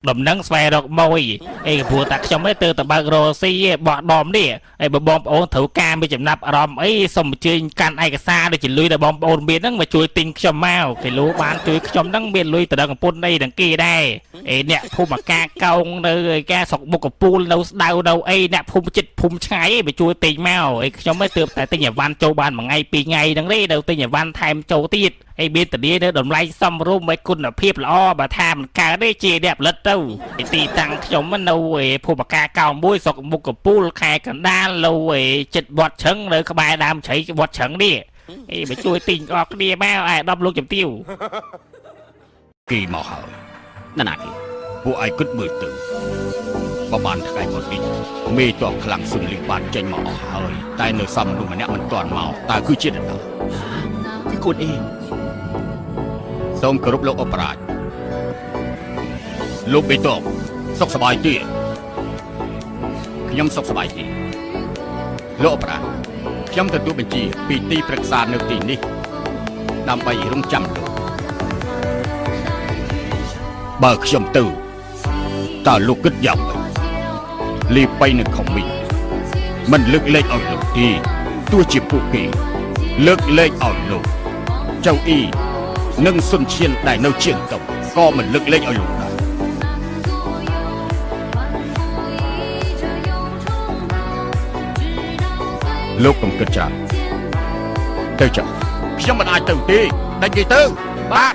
ដំណឹងស្វែងរកម៉ួយអីក៏ព្រោះតែខ្ញុំឯងទៅតែបើករកស៊ីឯងបោះដុំនេះឯងបើបងប្អូនត្រូវការមានចំណាប់អារម្មណ៍អីសូមអញ្ជើញកាន់ឯកសារដូចជាលុយដែលបងប្អូនមានហ្នឹងមកជួយទិញខ្ញុំមកគីឡូបានជួយខ្ញុំហ្នឹងមានលុយទៅដល់កំពុនអីទាំងគេដែរអេអ្នកភូមិអាកាកោងនៅឯការស្រុកមុខកពូលនៅស្ដៅនៅអីអ្នកភូមិចិត្តភូមិឆ្ងាយឯងមកជួយទិញមកអីខ្ញុំឯងទើបតែទិញអីវ៉ាន់ចូលបានមួយថ្ងៃពីរថ្ងៃហ្នឹងទេនៅទិញអីវ៉ាន់ថែមចូលទៀត ឯមានធានានៅតម្លៃសមរម្យឲ្យគុណភាពល្អបើថាមិនកើតទេជាអ្នកផលិតទៅឯទីតាំងខ្ញុំនៅឯភូមិកាកោមួយស្រុកមុខកពូលខេត្តកណ្ដាលនៅឯចិត្តវត្តឆឹងនៅក្បែរដើមជ្រៃវត្តឆឹងនេះអេមកជួយទិញអស់គ្នាមកឯឧត្តមលោកជំទាវ គេមកហើយ ណាណាគេ ពួកឯងគិតមើលទៅប្រហែលថ្ងៃមកនេះមេតបខ្លាំងសុនលីបានចេញមកអស់ហើយតែនៅសំមនុស្សម្នាក់មិនទាន់មកតើគឺជានរណា គឺកូនអេ សូមគោរពលោកអបរាជលោកបេតបសុខសប្បាយទេខ្ញុំសុខសប្បាយទេលោកអបរាជខ្ញុំទទួលបញ្ជាពីទីប្រឹក្សានៅទីនេះដើម្បីរងចាំលោកបើខ្ញុំទៅតើលោកគិតយ៉ាងម៉េចលីបៃនឹងខំមីមិនលើកលែងឲ្យលោកទេទោះជាពួកគេ លើកលែងឲ្យលោកចៅអ៊ីនិងសុនឈៀនដែលនៅជាងតុងក៏មិនលើកលែងឲ្យលោកដែរលោកកុំគិតច្រើនទៅចុះខ្ញុំមិនអាចទៅទេដាច់គេទៅបាទ